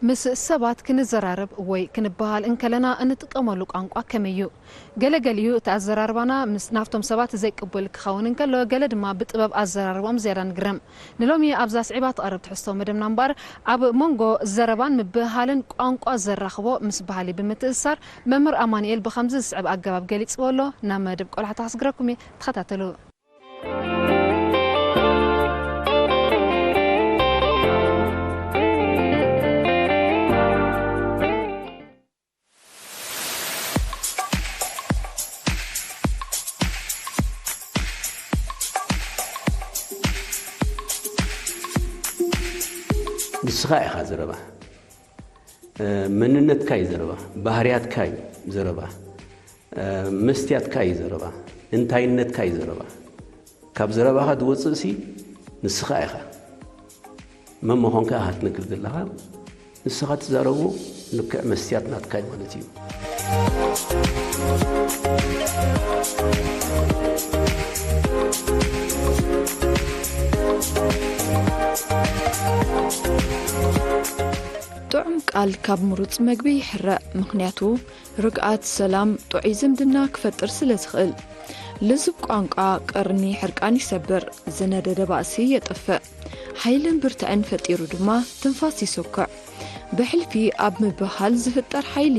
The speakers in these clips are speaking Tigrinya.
ምስ ሰባት ክንዘራረብ ወይ ክንበሃል እንከለና እንጥቀመሉ ቋንቋ ከመይ እዩ? ገለ ገሊኡ እቲ ኣዘራርባና ምስ፣ ናብቶም ሰባት ዘይቅቡል ክኸውን እንከሎ፣ ገለ ድማ ብጥበብ ኣዘራርባኦም ዝያዳ ንግረም። ንሎሚ ኣብዛ ስዒባ ትቐርብ ትሕዝቶ መደብና እምበኣር፣ ኣብ መንጎ ዘረባን ምብህሃልን ቋንቋ ዘራኽቦ ምስ ባህሊ ብምትእስሳር፣ መምህር ኣማኑኤል ብኸምዚ ዝስዕብ ኣገባብ ገሊጽዎ ኣሎ። ናብ መደብ ቆላሕታ ከስግረኩም እየ። ተኸታተሉ። ንስኻ ኢኻ ዘረባ። እ፣ መንነትካ እዩ ዘረባ፣ ባህርያትካ እዩ ዘረባ፣ እ፣ መስትያትካ እዩ ዘረባ፣ እንታይነትካ እዩ ዘረባ። ካብ ዘረባኻ ዝወፅእ ሲ ንስኻ ኢኻ። መን ምዃንካ ኢኻ ትነግር ዘለኻ። ንስኻ ትዛረቦ ልክዕ መስትያት ናትካ እዩ ማለት እዩ። ጥዑም ቃል ካብ ምሩጽ መግቢ ይሕረቕ፣ ምኽንያቱ ርግኣት፣ ሰላም፣ ጥዑይ ዝምድና ክፈጥር ስለ ዝኽእል። ልዙብ ቋንቋ ቀርኒ ሕርቃን ይሰብር፣ ዝነደደ ባእሲ የጥፍእ፣ ሓይልን ብርትዕን ፈጢሩ ድማ ትንፋስ ይሰኩዕ። ብሕልፊ ኣብ ምብህሃል ዝፍጠር ሓይሊ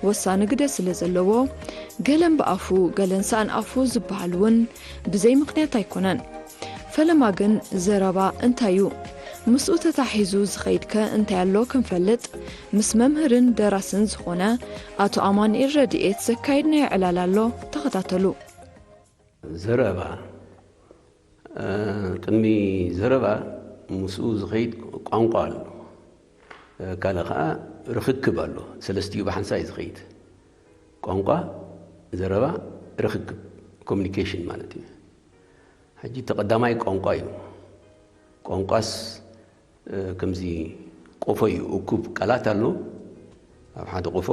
ወሳኒ ግደ ስለ ዘለዎ፣ ገለን ብኣፉ ገለን ሰኣን ኣፉ ዝበሃል እውን ብዘይ ምኽንያት ኣይኮነን። ፈለማ ግን ዘረባ እንታይ እዩ? ምስኡ ተታሒዙ ዝኸይድከ እንታይ ኣሎ ክንፈልጥ፣ ምስ መምህርን ደራስን ዝኾነ ኣቶ ኣማኑኤል ረድኤት ዘካየድናዮ ዕላል ኣሎ፣ ተኸታተሉ። ዘረባ፣ እ፣ ቅድሚ ዘረባ ምስኡ ዝኸይድ ቋንቋ ኣሎ። እ፣ ካልእ ኸዓ ርኽክብ ኣሎ። ሰለስቲኡ ብሓንሳእ እዩ ዝኸይድ። ቋንቋ፣ ዘረባ፣ ርኽክብ፣ ኮሚኒኬሽን ማለት እዩ። ሕጂ ተቐዳማይ ቋንቋ እዩ። ቋንቋስ፣ እ፣ ከምዚ ቆፎ እዩ። እኩብ ቃላት ኣሎ ኣብ ሓደ ቆፎ።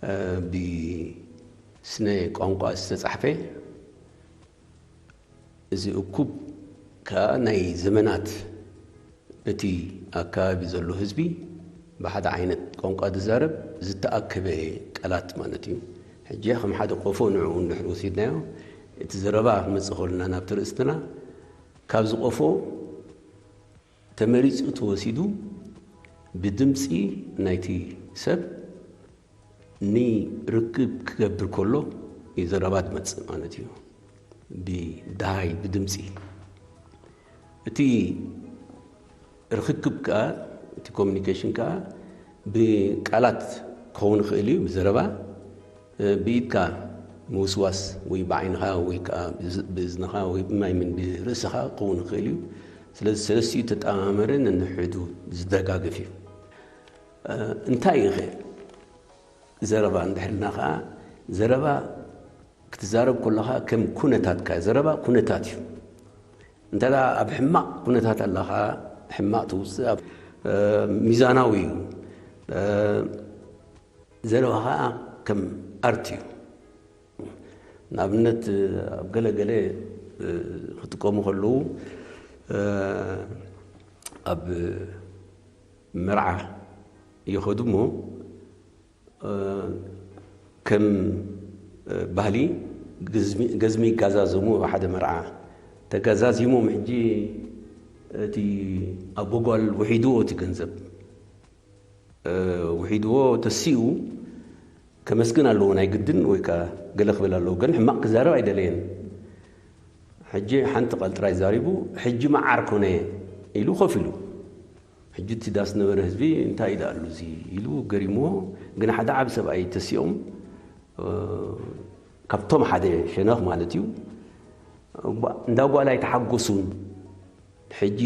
እ፣ ብስነ ቋንቋ ዝተጻሕፈ፣ እዚ እኩብ ከኣ ናይ ዘመናት እቲ ኣከባቢ ዘሎ ህዝቢ ብሓደ ዓይነት ቋንቋ ዝዛረብ ዝተኣከበ ቃላት ማለት እዩ። ሕጂ ከም ሓደ ቆፎ ንዕኡ እንድሕር ወሲድናዮ፣ እቲ ዘረባ ክመጽእ ከሎና ናብቲ ርእስትና፣ ካብዚ ቆፎ ተመሪጹ ተወሲዱ ብድምጺ ናይቲ ሰብ ንርክብ ክገብር ከሎ እዩ ዘረባ ዝመጽእ ማለት እዩ። ብደሃይ ብድምጺ። እቲ ርኽክብ ከኣ፣ እቲ ኮሚኒኬሽን ከኣ ብቃላት ክኸውን ይኽእል እዩ፣ ብዘረባ፣ እ፣ ብኢድካ ምውስዋስ ወይ ብዓይንኻ ወይ ከኣ ብዝ-፣ ብእዝንኻ ወይ ብማይምን ብርእስኻ ክኸውን ይኽእል እዩ። ስለዚ ሰለስቲኡ ተጠማመረ ነንሕዱ ዝደጋግፍ እዩ። እ፣ እንታይ እዩ ኸ ዘረባ እንድሕር ኢልና ኸኣ፣ ዘረባ ክትዛረብ ከለኻ ከም ኩነታትካ፣ ዘረባ ኩነታት እዩ። እንተ ደኣ ኣብ ሕማቕ ኩነታት ኣለኻ፣ ሕማቕ ትውጽእ፣ ኣብ፣ እ፣ ሚዛናዊ እዩ። እ፣ ዘረባ ኸኣ ከም ኣርት እዩ። ንኣብነት፣ ኣብ ገለ ገለ፣ እ፣ ክጥቀሙ ከለዉ፣ እ፣ ኣብ መርዓ ይኸዱ እሞ፣ እ፣ ከም፣ እ፣ ባህሊ ገዝሚ፣ ገዝሚ ይጋዛዘሙ ኣብ ሓደ መርዓ። ተጋዛዚሞም ሕጂ እቲ ኣቦ ጓል ውሒድዎ እቲ ገንዘብ፣ እ፣ ውሒድዎ ተሲኡ ከመስግን ኣለዎ ናይ ግድን፣ ወይ ከኣ ገለ ክብል ኣለዎ። ግን ሕማቕ ክዛረብ ኣይደለየን። ሕጂ ሓንቲ ቃል ጥራይ ዛሪቡ፣ "ሕጂ መዓር ኮነ" ኢሉ ኮፍ ኢሉ። ሕጂ እቲ ዳስ ነበረ ህዝቢ፣ "እንታይ ደኣ ኣሉ እዚ?" ኢሉ ገሪምዎ። ግን ሓደ ዓቢ ሰብኣይ ተሲኦም፣ እ፣ ካብቶም ሓደ ሸነኽ ማለት እዩ። "እንዳ ጓል ኣይተሓጎሱን፣ ሕጂ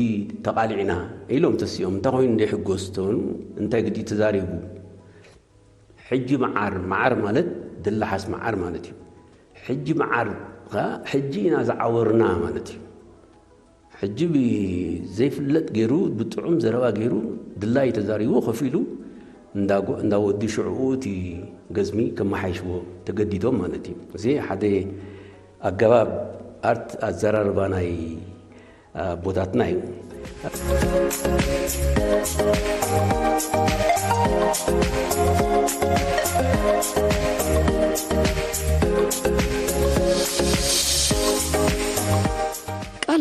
ተቓሊዕና" ኢሎም ተሲኦም። "እንታይ ኮይኑ ዘይሕጎስ?" ተበሉ፣ እንታይ ግዲ ተዛሪቡ። ሕጂ መዓር፣ መዓር ማለት ድላሓስ መዓር ማለት እዩ። ሕጂ መዓር ኸኣ ሕጂ ኢና ዝዓወርና ማለት እዩ። ሕጂ ብዘይፍለጥ ገይሩ፣ ብጥዑም ዘረባ ገይሩ ድላይ ተዛሪቡ ኮፍ ኢሉ፣ እንዳ ጎ-፣ እንዳ ወዲ ሽዕኡ እቲ ገዝሚ ከመሓይሽዎ ተገዲዶም ማለት እዩ። እዚ ሓደ ኣገባብ ኣርት ኣዘራርባ ናይ ኣቦታትና እዩ።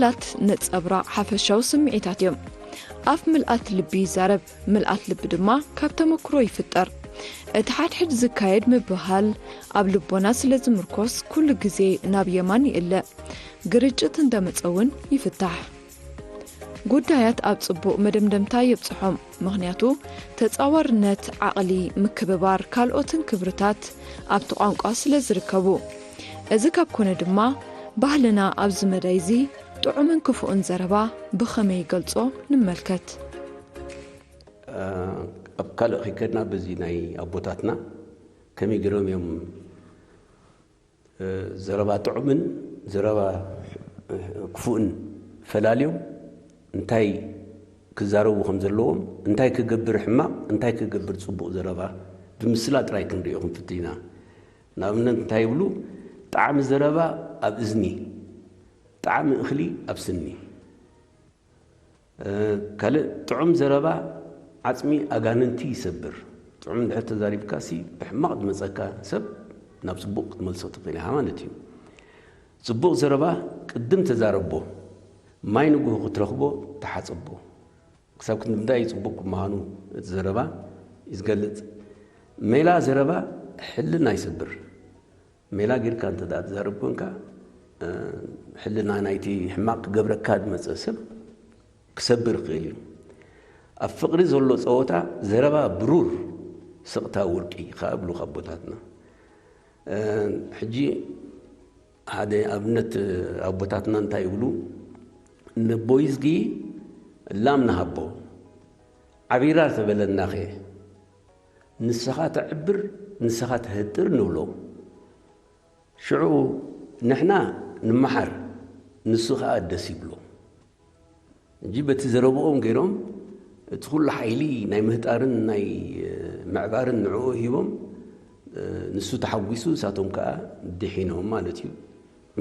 ላት ነጸብራቕ ሓፈሻዊ ስምዒታት እዮም። ኣፍ ምልኣት ልቢ ይዛረብ፣ ምልኣት ልቢ ድማ ካብ ተመክሮ ይፍጠር። እቲ ሓድሕድ ዝካየድ ምብህሃል ኣብ ልቦና ስለ ዝምርኮስ ኩሉ ግዜ ናብ የማን ይእለ። ግርጭት እንደመጸ እውን ይፍታሕ። ጉዳያት ኣብ ጽቡቕ መደምደምታ የብጽሖም። ምኽንያቱ ተጻዋርነት፣ ዓቕሊ፣ ምክብባር፣ ካልኦትን ክብርታት ኣብቲ ቋንቋ ስለ ዝርከቡ። እዚ ካብ ኮነ ድማ ባህልና ኣብዚ መዳይ እዚ ጥዑምን ክፉእን ዘረባ ብኸመይ ይገልጾ ንመልከት። ኣብ ካልእ ከይከድና በዚ ናይ ኣቦታትና ከመይ ገይሮም እዮም ዘረባ ጥዑምን ዘረባ ክፉእን ፈላልዮም እንታይ ክዛረቡ ከም ዘለዎም፣ እንታይ ክገብር ሕማቕ፣ እንታይ ክገብር ጽቡቕ ዘረባ ብምስላ ጥራይ ክንሪኦ ክንፍትን ኢና። ንኣብነት እንታይ ይብሉ? ጣዕሚ ዘረባ ኣብ እዝኒ፣ ጣዕሚ እኽሊ ኣብ ስኒ። ካልእ ጥዑም ዘረባ ዓጽሚ ኣጋንንቲ ይሰብር። ጥዑም እንድሕር ተዛሪብካ ሲ ብሕማቕ ዝመጸካ ሰብ ናብ ጽቡቕ ክትመልሶ ትኽእል ኢኻ ማለት እዩ። ጽቡቕ ዘረባ ቅድም ተዛረቦ፣ ማይ ንግሆ ክትረኽቦ ተሓጸቦ። ክሳብ ክንዲ ምንታይ ጽቡቕ ምዃኑ እቲ ዘረባ እዩ ዝገልጽ። ሜላ ዘረባ ሕልና ይሰብር። ሜላ ጌርካ እንተ ደኣ ትዛረብ ኮንካ፣ ሕልና ናይቲ ሕማቕ ክገብረካ ዝመጸ ሰብ ክሰብር ይኽእል እዩ። ኣብ ፍቕሪ ዘሎ ጸወታ ዘረባ ብሩር ስቕታ ወርቂ ይኸኣ ይብሉ ኣቦታትና። ሕጂ ሓደ ኣብነት ኣቦታትና እንታይ ይብሉ? ነቦይዝጊ ላም ንሃቦ ዓቢራ ተበለናኸ ንስኻ ተዕብር ንስኻ ተህጥር ንብሎ። ሽዑ ንሕና ንመሓር ንሱ ኸኣ ደስ ይብሎ። እንጂ በቲ ዘረብኦም ገይሮም እቲ ኩሉ ሓይሊ ናይ ምህጣርን ናይ ምዕባርን ንዕኡ ሂቦም ንሱ ተሓጒሱ ንሳቶም ከኣ ድሒኖም ማለት እዩ።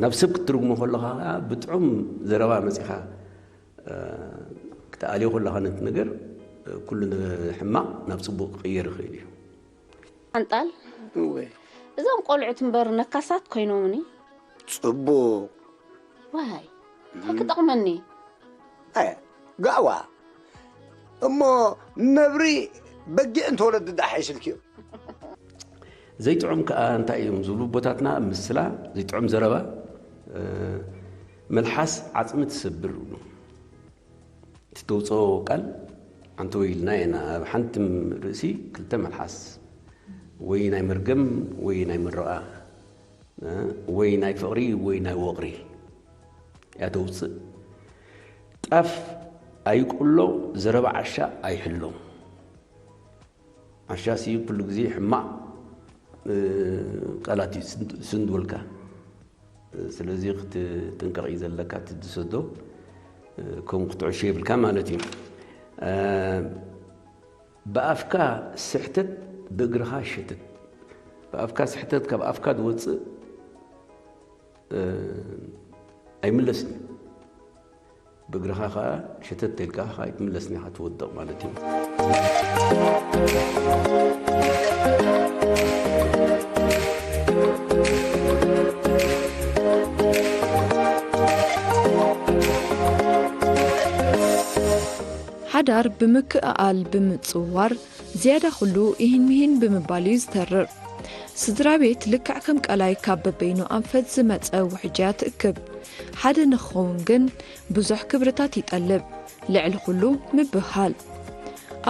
ናብ ሰብ ክትትርጉሞ ከለኻ ከኣ ብጥዑም ዘረባ መጺኻ ክትኣልዮ ከለኻ ነቲ ነገር ኩሉ ሕማቕ ናብ ጽቡቕ ክቕየር ይኽእል እዩ። ኣንጣል እወ እዞም ቆልዑት እምበር ነካሳት ኮይኖምኒ። ጽቡቕ ዋይ እንታይ ክጠቕመኒ? ኣየ ጋዕዋ እሞ ነብሪ በጊዕ እንተወለዱ ደኣ ሓይሽልክዮ። ዘይጥዑም ከኣ እንታይ እዮም ዝብሉ ኣቦታትና ኣብ ምስላ ዘይጥዑም ዘረባ መልሓስ ዓጽሚ ትሰብር ይብሉ። እቲ ተውፅኦ ቃል ኣንተ ወይ ኢልና ኢና ኣብ ሓንቲ ርእሲ ክልተ መልሓስ ወይ ናይ መርገም ወይ ናይ ምርቓ ወይ ናይ ፍቕሪ ወይ ናይ ወቕሪ እያ ተውፅእ። ጣፍ ኣይቁሎ ዘረባ ዓሻ ኣይሕሎ። ዓሻ ሲ ኩሉ ግዜ ሕማቕ ቃላት እዩ ዝስንድወልካ። ስለዚ ክትጥንቀቕ እዩ ዘለካ እቲ ዝሰዶ ከምኡ ክትዕሾ የብልካ ማለት እዩ። ብኣፍካ ስሕተት ብእግርኻ ሸተት። ብኣፍካ ስሕተት ካብ ኣፍካ ዝወፅእ ኣይምለስን እዩ። ብእግርኻ ኸዓ ሸተት ኢልካ ኸዓ ኣይትምለስን ኢኻ ትወድቕ ማለት እዩ። ሓዳር ብምክእኣል ብምጽውዋር ዝያዳ ኩሉ ኢሂን ምሂን ብምባል እዩ ዝተርር። ስድራ ቤት ልክዕ ከም ቀላይ ካብ በበይኑ ኣንፈት ዝመጸ ውሕጅ እያ ትእክብ። ሓደ ንኽኸውን ግን ብዙሕ ክብርታት ይጠልብ። ልዕሊ ኩሉ ምብህሃል።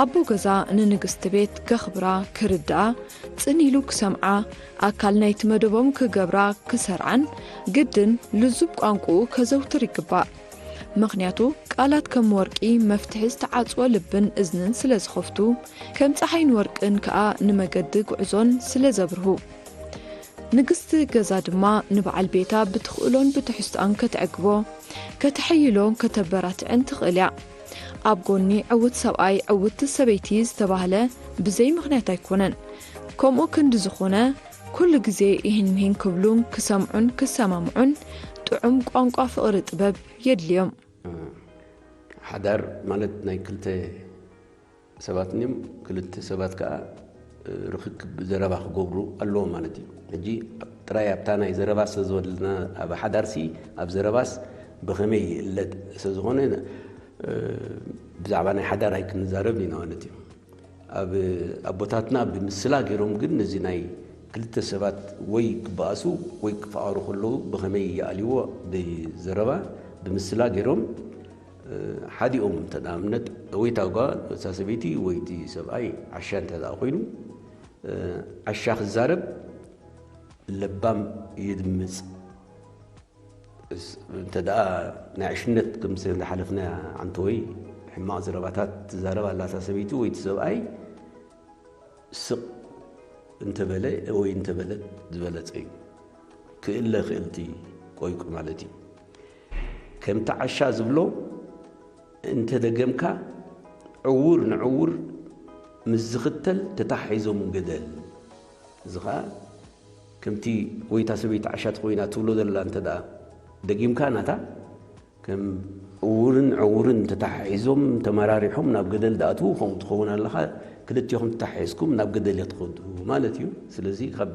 ኣቦ ገዛ ንንግስቲ ቤት ከኽብራ፣ ክርድኣ፣ ጽን ኢሉ ክሰምዓ፣ ኣካል ናይቲ መደቦም ክገብራ ክሰርዓን ግድን ልዙብ ቋንቁኡ ከዘውትር ይግባእ። ምኽንያቱ ቃላት ከም ወርቂ መፍትሒ ዝተዓጽወ ልብን እዝንን ስለ ዝኸፍቱ ከም ጸሓይን ወርቅን ከኣ ንመገዲ ጉዕዞን ስለ ዘብርሁ። ንግስቲ ገዛ ድማ ንበዓል ቤታ ብትኽእሎን ብትሕዝቶኣን ከተዕግቦ፣ ከተሐይሎን ከተበራትዕን ትኽእል እያ። ኣብ ጎኒ ዕውት ሰብኣይ ዕውቲ ሰበይቲ ዝተባህለ ብዘይ ምኽንያት ኣይኮነን። ከምኡ ክንዲ ዝኾነ ኩሉ ግዜ ኢሂን ምሂን ክብሉን ክሰምዑን ክሰማምዑን ጥዑም ቋንቋ ፍቕሪ ጥበብ የድልዮም። ሓዳር ማለት ናይ ክልተ ሰባት እዮም። ክልተ ሰባት ከዓ ርክክብ ዘረባ ክገብሩ ኣለዎም ማለት እዩ። ሕጂ ጥራይ ኣብታ ናይ ዘረባ ስለዝበልና ኣብ ሓዳርሲ ኣብ ዘረባስ ብኸመይ ይእለድ ስለዝኾነ ብዛዕባ ናይ ሓዳር ኣይክንዛረብ ኢና ማለት እዩ። ኣብ ኣቦታትና ብምስላ ገይሮም ግን ነዚ ናይ ክልተ ሰባት ወይ ክበኣሱ ወይ ክፈኣሩ ከለዉ ብኸመይ ይኣልይዎ ብዘረባ ብምስላ ገይሮም ሓዲኦም እንተ ኣብነት ወይ ታጓ እሳ ሰበይቲ ወይ እቲ ሰብኣይ ዓሻ እንተ ኮይኑ ዓሻ ክዛረብ ለባም ይድምፅ። እንተ ደኣ ናይ ዕሽነት ከምዚ ዝሓለፍና ኣንተ ወይ ሕማቕ ዘረባታት ትዛረብ ኣላ እታ ሰበይቲ ወይ እቲ ሰብኣይ ስቕ እንተበለ ወይ እንተበለት ዝበለጸ እዩ። ክእለ ክእልቲ ቆይቁ ማለት እዩ። ከምቲ ዓሻ ዝብሎ እንተ ደገምካ ዕውር ንዕውር ምስ ዝኽተል ተታሒዞም ገደል። እዚ ኸኣ ከምቲ ወይታ ሰበይቲ ዓሻ ተኾይና ትብሎ ዘላ እንተ ደኣ ደጊምካ ናታ ከም ዕውርን ዕውርን ተታሓሒዞም ተመራሪሖም ናብ ገደል ደኣትዉ ከምኡ ትኸውን ኣለኻ። ክልቲኹም ተታሓሒዝኩም ናብ ገደል እያ ትኸዱ ማለት እዩ። ስለዚ ካብ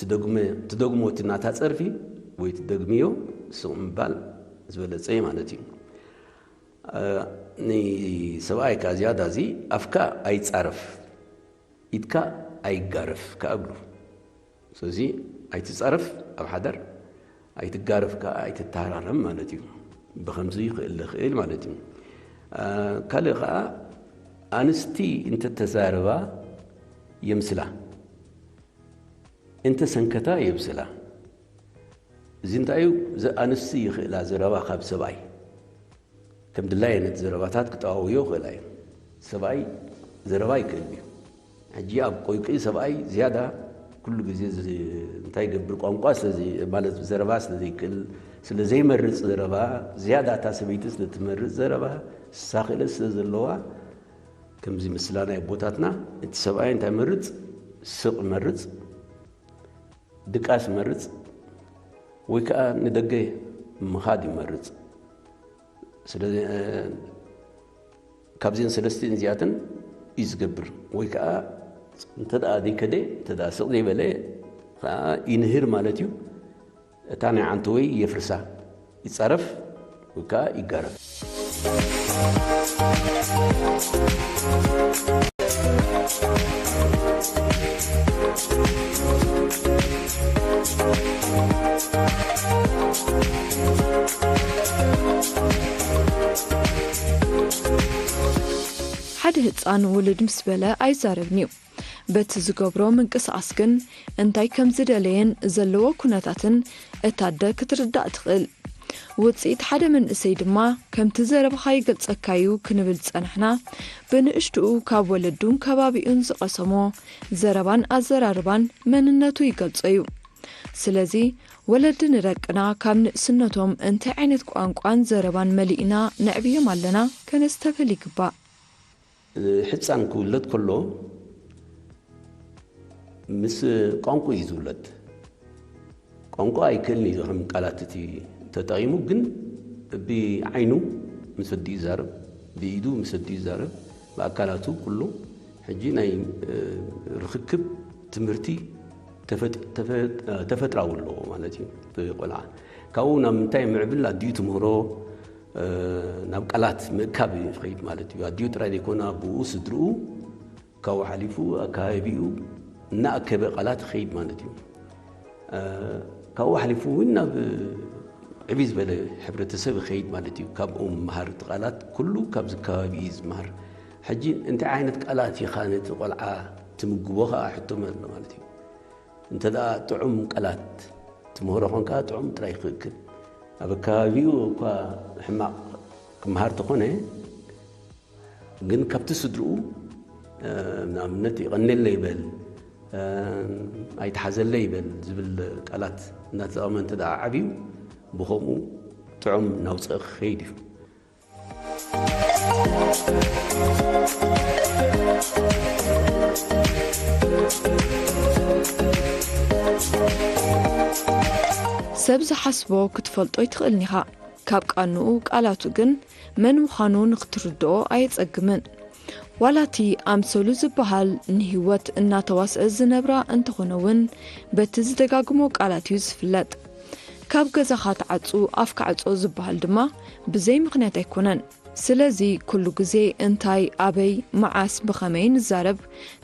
ትደግመ ትደግሞ እቲ ናታ ጸርፊ ወይ ትደግምዮ ስቕ ምባል ዝበለጸ እዩ ማለት እዩ። ንሰብኣይ ከኣ ዝያዳ እዚ ኣፍካ ኣይጻረፍ ኢድካ ኣይጋረፍ ከኣ እብሉ። ስለዚ ኣይትጻረፍ ኣብ ሓዳር ኣይትጋረፍ ከኣ ኣይትተሃራረም ማለት እዩ። ብኸምዚ ክእል ዝኽእል ማለት እዩ። ካልእ ከኣ ኣንስቲ እንተተዛረባ የምስላ። እንተ ሰንከታ የብስላ። እዚ እንታይ እዩ? ኣንስቲ ይኽእላ ዘረባ ካብ ሰብኣይ ከም ድላየን እቲ ዘረባታት ክጠዋውዮ ይኽእላ እዩ። ሰብኣይ ዘረባ ይክእል እዩ። ሕጂ ኣብ ቆይቂ ሰብኣይ ዝያዳ ኩሉ ግዜ እንታይ ይገብር ቋንቋ ማለት ዘረባ ስለዘይክእል ስለዘይመርፅ ዘረባ ዝያዳ እታ ሰበይቲ ስለትመርፅ ዘረባ ሳኽእለት ስለዘለዋ ከምዚ ምስላ ናይ ኣቦታትና እቲ ሰብኣይ እንታይ መርፅ ስቕ መርፅ ድቃስ ይመርፅ ወይ ከዓ ንደገ ምኻድ ይመርፅ። ስለዚ ካብዚን ሰለስቲን እዚኣተን እዩ ዝገብር። ወይ ከዓ እንተ ደኣ ዘይከደ እንተ ደኣ ስቕ ዘይበለ ከዓ ይንህር ማለት እዩ። እታ ናይ ዓንተወይ የፍርሳ፣ ይጻረፍ ወይ ከዓ ይጋረፍ። ሓደ ህጻን ውልድ ምስ በለ ኣይዛረብን እዩ። በቲ ዝገብሮ ምንቅስቓስ ግን እንታይ ከም ዝደለየን ዘለዎ ኩነታትን እታ ኣደ ክትርዳእ ትኽእል። ውጽኢት ሓደ መንእሰይ ድማ ከምቲ ዘረባኻ ይገልጸካ'ዩ ክንብል ዝጸናሕና ብንእሽትኡ ካብ ወለዱን ከባቢኡን ዝቐሰሞ ዘረባን ኣዘራርባን መንነቱ ይገልጾ'ዩ። ስለዚ ወለዲ ንደቅና ካብ ንእስነቶም እንታይ ዓይነት ቋንቋን ዘረባን መሊእና ነዕብዮም ኣለና ከነስተብህል ይግባእ። ሕፃን ክውለድ ከሎ ምስ ቋንቋ እዩ ዝውለድ። ቋንቋ ኣይክእልን እዩ ከም ቃላት እቲ ተጠቒሙ ግን ብዓይኑ ምስ ወዲ ይዛረብ፣ ብኢዱ ምስ ወዲ ይዛረብ፣ ብኣካላቱ ኩሉ ሕጂ ናይ ርኽክብ ትምህርቲ ተፈጥራዊ ኣለዎ ማለት እዩ። ቆልዓ ካብኡ ናብ ምንታይ ምዕብል ኣዲኡ ትምህሮ ናብ ቃላት ምእካብ እዩ ዝኸይድ ማለት እዩ። ኣዲኡ ጥራይ ዘይኮነ ኣቦኡ፣ ስድርኡ ካብኡ ሓሊፉ ኣከባቢኡ እናኣከበ ቃላት ይኸይድ ማለት እዩ። ካብኡ ሓሊፉ እውን ናብ ዕብይ ዝበለ ሕብረተሰብ ይኸይድ ማለት እዩ። ካብኡ ምምሃር እቲ ቃላት ኩሉ ካብዚ ከባቢ እዩ ዝምሃር። ሕጂ እንታይ ዓይነት ቃላት ኢኻ ነቲ ቆልዓ ትምግቦ ከዓ ሕቶ ኣሎ ማለት እዩ። እንተ ደኣ ጥዑም ቃላት ትምህሮ ኾንካ ጥዑም ጥራይ ክእክል ኣብ ኣከባቢኡ እኳ ሕማቕ ክምሃር ተኾነ ግን ካብቲ ስድርኡ ንኣብነት ይቐነለ ይበል ኣይትሓዘለ ይበል ዝብል ቃላት እናተጠቐመ እንተ ደኣ ዓብዩ ብኸምኡ ጥዑም ናውፅእ ክኸይድ እዩ። ሰብ ዝሓስቦ ክትፈልጦ ኣይትኽእልን ኢኻ። ካብ ቃንኡ ቃላቱ ግን መን ምዃኑ ንኽትርድኦ ኣየጸግምን። ዋላ እቲ ኣምሰሉ ዝበሃል ንህይወት እናተዋስአ ዝነብራ እንተኾነ እውን በቲ ዝደጋግሞ ቃላት እዩ ዝፍለጥ። ካብ ገዛኻ ትዓጹ ኣፍካ ዕጾ ዝበሃል ድማ ብዘይ ምኽንያት ኣይኮነን። ስለዚ ኩሉ ግዜ እንታይ፣ ኣበይ፣ መዓስ፣ ብኸመይ ንዛረብ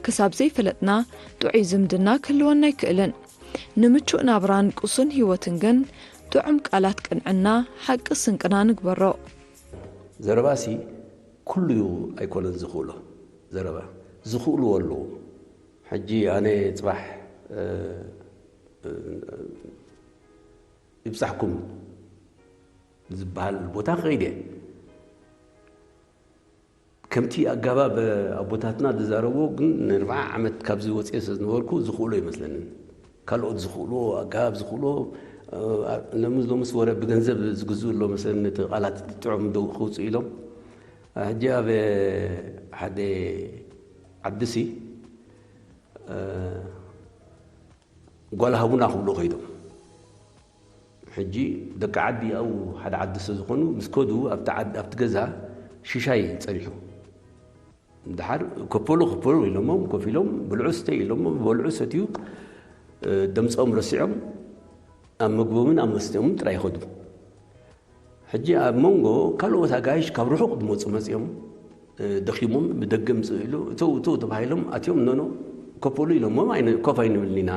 ክሳብ ዘይፈለጥና ጥዑይ ዝምድና ክህልወና ኣይክእልን። ንምቹእ ናብራን ቅሱን ህይወትን ግን ጥዑም ቃላት ቅንዕና ሓቂ ስንቅና ንግበሮ። ዘረባሲ ኩሉ ኣይኮነን ዝኽእሎ። ዘረባ ዝኽእልዎ ኣለዉ። ሕጂ ኣነ ጽባሕ ይብጻሕኩም ዝበሃል ቦታ ክኸይድ እየ። ከምቲ ኣገባብ ኣቦታትና ዝዛረብዎ ግን ንኣርብዓ ዓመት ካብዚ ወፅየ ስለ ዝነበርኩ ዝኽእሎ ይመስለንን። ካልኦት ዝኽእልዎ ኣገባብ ዝኽእልዎ ሎምስ ሎምስ ወረ ብገንዘብ ዝግዝኡ ኣሎ መሰለኒ። እቲ ቃላት ጥዑም ደው ክውፅኡ ኢሎም ሕጂ ኣብ ሓደ ዓድሲ ጓል ሃቡና ክብሉ ከይዶም። ሕጂ ደቂ ዓዲ ኣብኡ ሓደ ዓዲ ስለ ዝኾኑ ምስ ከዱ ኣብቲ ዓድ ኣብቲ ገዛ ሽሻይ ጸኒሑ። ድሓር ከፈሉ ከፈሉ ኢሎሞም ኮፍ ኢሎም ብልዑ ስተዩ ኢሎሞም በልዑ ሰትዩ ደምጾም ረሲዖም ኣብ መግቦምን ኣብ መስተኦምን ጥራይ ይኸዱ። ሕጂ ኣብ መንጎ ካልኦት ኣጋይሽ ካብ ርሑቕ ዝመጹ መጺኦም ደኺሞም ብደገ ምጽእ ኢሉ እተው እተው ተባሂሎም ኣትዮም ኖኖ ኮፍ በሉ ኢሎሞም ኮፍ ኣይንብልን ኢና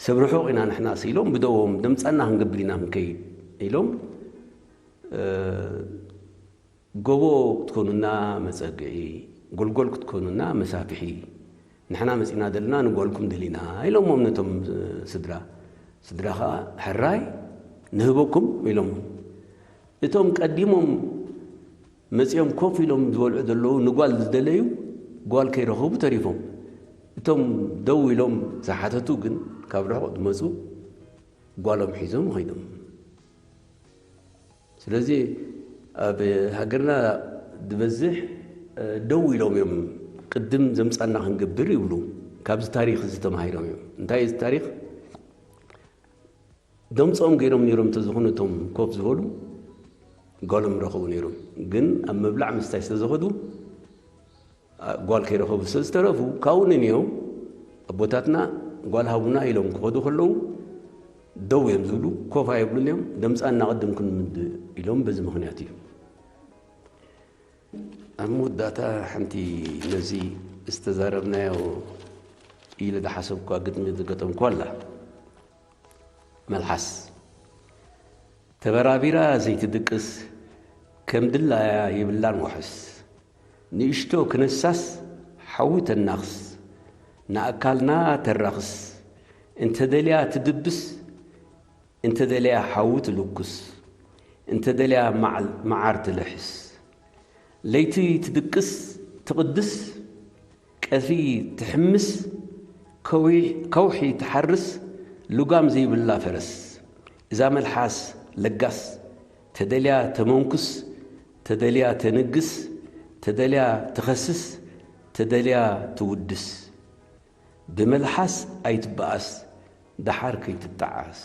ሰብ ርሑቕ ኢና ንሕናስ ኢሎም ብደዎም ደምጻና ክንገብር ኢና ክንከይድ ኢሎም ጎቦ ክትኮኑና መጸግዒ ጎልጎል ክትኮኑና መሳፍሒ ንሕና መጺና ዘለና ንጓልኩም ደሊና ኢሎሞም ነቶም ስድራ። ስድራ ኸኣ ሕራይ ንህበኩም ኢሎም። እቶም ቀዲሞም መጺኦም ኮፍ ኢሎም ዝበልዑ ዘለዉ ንጓል ዝደለዩ ጓል ከይረኸቡ ተሪፎም። እቶም ደው ኢሎም ዝሓተቱ ግን ካብ ርሑቕ ዝመጹ ጓሎም ሒዞም ኸይዶም። ስለዚ ኣብ ሃገርና ዝበዝሕ ደው ኢሎም እዮም ቅድም ዘምጻና ክንገብር ይብሉ። ካብዚ ታሪኽ እዚ ተማሂሮም እዮም። እንታይ እዚ ታሪኽ? ደምጾም ገይሮም ነይሮም እንተዝኾኑ እቶም ኮፍ ዝበሉ ጓሎም ረኸቡ ነይሮም። ግን ኣብ ምብላዕ ምስታይ ስለ ዝኸዱ ጓል ከይረኸቡ ስለ ዝተረፉ ካብኡ ንንዮም ኣቦታትና ጓል ሃቡና ኢሎም ክኸዱ ከለዉ ደው እዮም ዝብሉ፣ ኮፍ ኣይብሉን እዮም። ደምጻ እናቐድም ክንምድ ኢሎም በዚ ምኽንያት እዩ። ኣብ መወዳእታ ሓንቲ ነዚ ዝተዛረብናዮ ኢለ ዝሓሰብኳ ግጥሚ ዝገጠምኳ ኣላ። መልሓስ ተበራቢራ ዘይትድቅስ ከም ድላያ የብላን ዋሕስ ንእሽቶ ክነሳስ ሓዊ ተናኽስ ንኣካልና ተራኽስ እንተደልያ ትድብስ እንተደልያ ሓዊ ትልኩስ እንተደልያ መዓር ትልሕስ ለይቲ ትድቅስ ትቕድስ ቀትሪ ትሕምስ ከውሒ ትሓርስ ልጓም ዘይብላ ፈረስ እዛ መልሓስ ለጋስ ተደልያ ተመንኩስ ተደልያ ተንግስ ተደልያ ትኸስስ ተደልያ ትውድስ ብመልሓስ ኣይትበኣስ ደሓር ከይትጠዓስ።